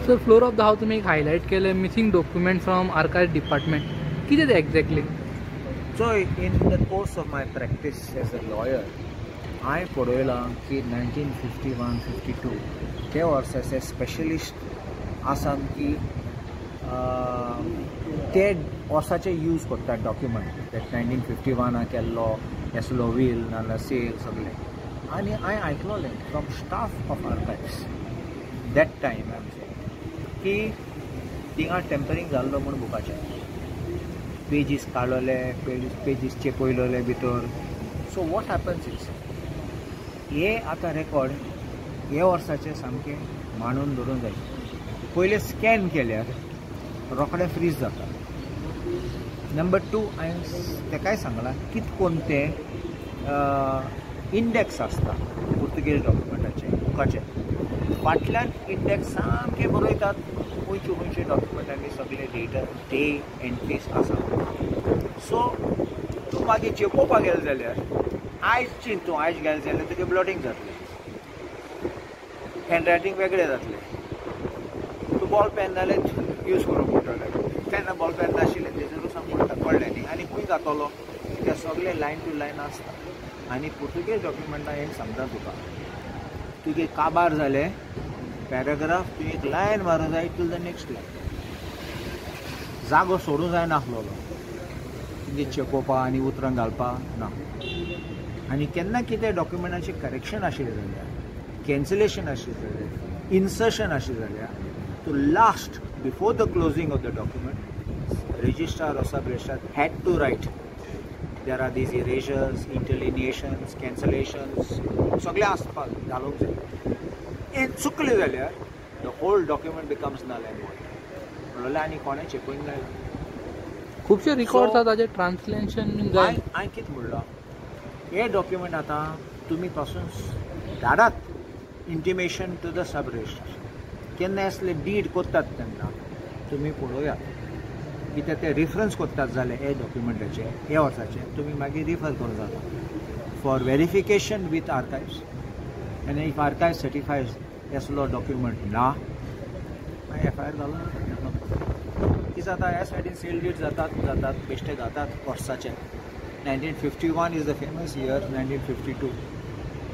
Sir, floor of the house तुमी एक highlight केलें missing document from archive department, कितें तें exactly? So in the course of my practice as a lawyer हांवें पळयलां की 1951 52 ते वर्साचे स्पेशलिस्ट आसात की ते वर्साचे यूज करतात डॉक्युमेंट that 1951 केल्लो असलो वील नाल्यार सेल सगळें. आनी हांवें आयकलोलें from staff of archives that time I am saying की थिंगा टेम्परींग जाल्लो म्हूण बुकाचें पेजीस काडलोले, पेजीस चेपयलोले भितर. सो what happens is हे आतां रेकॉर्ड हे वर्साचे सामकें मांडून दवरूंक जाय. पयलें स्कॅन केल्यार रोखडें फ्रीज जाता. नंबर 2 हांवें तेकाय सांगलां कित कोण तें इंडेक्स आसता पुर्तुगेज डॉक्युमेंटाचें बुकाचें फाटल्यान इंडेक्स सामकें बरयतात खंयचे खंयचे डॉक्युमेंटांनी सगळे डेटा डे एंट्रीज आसा. सो तूं मागीर चेपोवपाक गेलें जाल्यार आयज चिंत, तूं आयज गेलें जाल्यार तुगे ब्लॉटींग जातलें, हँडरायटींग वेगळें जातलें, तूं बॉल पेन जाल्यार यूज करूंक पडटलें, तेन्ना बॉल पेन नाशिल्लें तेजेरूच पडटा कळ्ळें न्ही. आनी खंय जातलो कित्याक सगळें लायन टू लायन आसता. आनी पुर्तुगेज डॉक्युमेंटां एक सांगता तुका, तुगे काबार जालें पॅराग्राफ तुवें एक लायन मारूंक जाय टील the next line, जागो सोडूंक जायनासलेलो तुगे चेपोवपा आनी उतरां घालपा ना. आनी केन्ना कितें डॉक्युमेंटाचें करेक्शन आशिल्लें जाल्यार, कॅन्सलेशन आशिल्लें जाल्यार, इन्सर्शन आशिल्लें जाल्यार तूं last before the closing of the document registrar or sub registrar had to write there are these erasures, interlineations, cancellations सगळें आसपाक घालूंक जाय. हें चुकलें जाल्यार the whole document becomes null and void म्हणलें आनी कोणें चेपून लायलां. खुबशे रिकॉर्ड्स आसा ताजें ट्रान्सलेशन जाय. हांवें कितें म्हणलां, हे डॉक्युमेंट आतां तुमी पासून धाडात intimation to the sub registrar. केन्ना असले did करतात तेन्ना तुमी पळोवयात कित्याक ते रिफरन्स करतात जाल्यार हे डॉक्युमेंटाचे हे वर्साचे तुमी मागीर रिफर करूंक जाता फॉर वेरिफिकेशन वीथ आर्कायव्स. आनी if archive सर्टिफायज असलो डॉक्युमेंट ना मागीर एफ I R घालून कितें जाता, ह्या सायडीन सेल did जातात जातात बेश्टे घातात वर्साचे. 1951 is the famous year, 1952.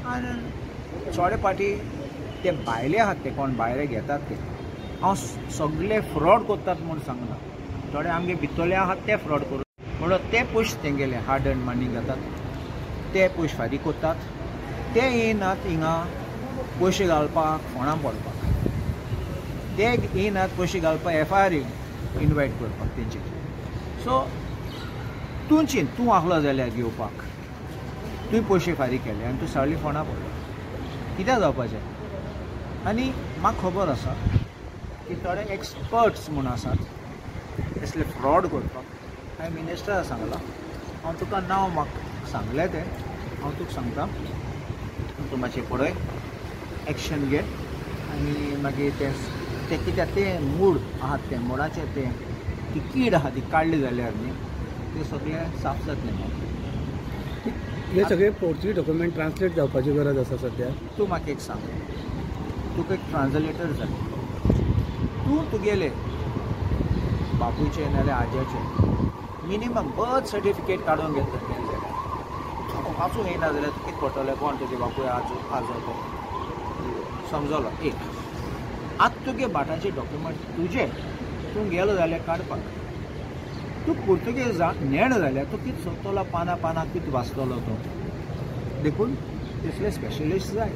आनी थोडे पाटी ते भायले आहात ते कोण भायले घेतात ते, हांव सगळे फ्रॉड करतात म्हूण सांगना, थोडे आमगे भितरले आहात ते फ्रॉड करून म्हणून ते पयशे तेंगेले हार्ड अर्न मनी घेतात, ते पयशे फारीक करतात, ते येयनात हिंगा पयशे घालपाक फोंडां पडपाक, ते येयनात पयशे घालपाक एफ I R invite करपाक तेंचे. सो तूं चिंत, तूं आहलो जाल्यार घेवपाक तुवें पयशे फारीक केले आनी तूं सगळीं फोंडां पडलो, कित्याक जावपाचें? आनी म्हाका खबर आसा की थोडे एक्सपर्ट्स म्हूण आसात असले फ्रॉड करपाक. हांवें मिनिस्टराक सांगलां, हांव तुका नांव म्हाका सांगलें तें हांव तुका सांगता, तूं मातशें पळय एक्शन घे. आनी मागीर तें तें कित्याक तें मूड आहात तें मुडाचें तें ती कीड आहा ती काडली जाल्यार न्ही तें सगळें साफ जातलें. हे सगळे पोर्चुगीज डॉक्युमेंट ट्रान्सलेट जावपाची गरज आसा सद्या. तूं म्हाका एक सांग, तुका एक ट्रान्सलेटर जाय, तूं तुगेले बापूयचें नाल्यार आज्याचें मिनिमम बर्थ सर्टिफिकेट काडून घेतलें जाल्यार वाचूंक येना जाल्यार तुका कितें पडटलें कोण तुगे बापूय आजो आजो तो समजलो. एक आतां तुगे भाटाचे डॉक्युमेंट तुजे तूं गेलो जाल्यार काडपाक, तूं पुर्तुगेज नेण जाल्यार तूं कितें सोदतलो, पानां पानां कितें वाचतलो तूं. देखून तसले स्पेशलिस्ट जाय.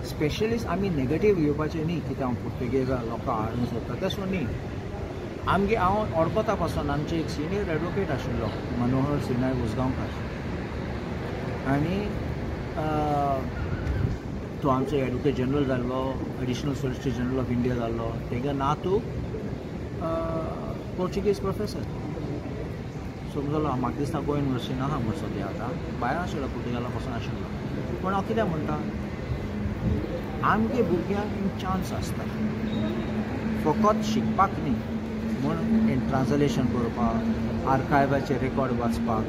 स्पेशलिस्ट आमी नेगेटीव घेवपाचें न्ही कित्याक हांव पुर्तुगेजा लोकांक हाडूंक सोदता तसो न्ही. आमगे हांव वळखता पासून आमचे एक सिनियर एडवोकेट आशिल्लो मनोहर सिनाय उसगांवकार, आनी तो आमचो एडवोकेट जनरल जाल्लो, additional solicitor general of India जाल्लो. तेगे नातू पोर्चुगीज प्रोफेसर समजलो. म्हाका दिसता गोंय युनिवर्सिटीन आहा म्हण सद्या आतां भायर आशिल्लो, पुर्तुगाला पासून आशिल्लो. पूण हांव कितें म्हणटा, आमगे भुरग्यांक चान्स आसता फकत शिकपाक न्ही, म्हूण ट्रान्सलेशन करपाक, आर्कायवाचे रेकॉर्ड वाचपाक,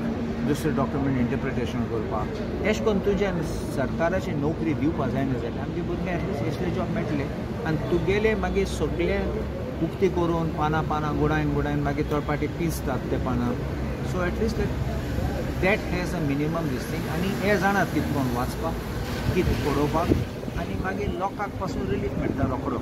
दुसरे डॉक्युमेंट इंटरप्रिटेशन करपाक, एशें करून तुज्या सरकाराची नोकरी दिवपा जायना जाल्यार आमचे भुरगे एटलिस्ट एसले जॉब मेळटले. आनी तुगेले मागीर सगळे उक्ती करून पानां पानां गुडायन गुडायन मागीर थोडे पिंजतात ते पानां. So at least that has a minimum this thing. आनी हे जाणात कितें करून वाचपाक, कितें पळोवपाक, आनी मागीर लोकांक पासून रिलीफ मेळटा रोकडो.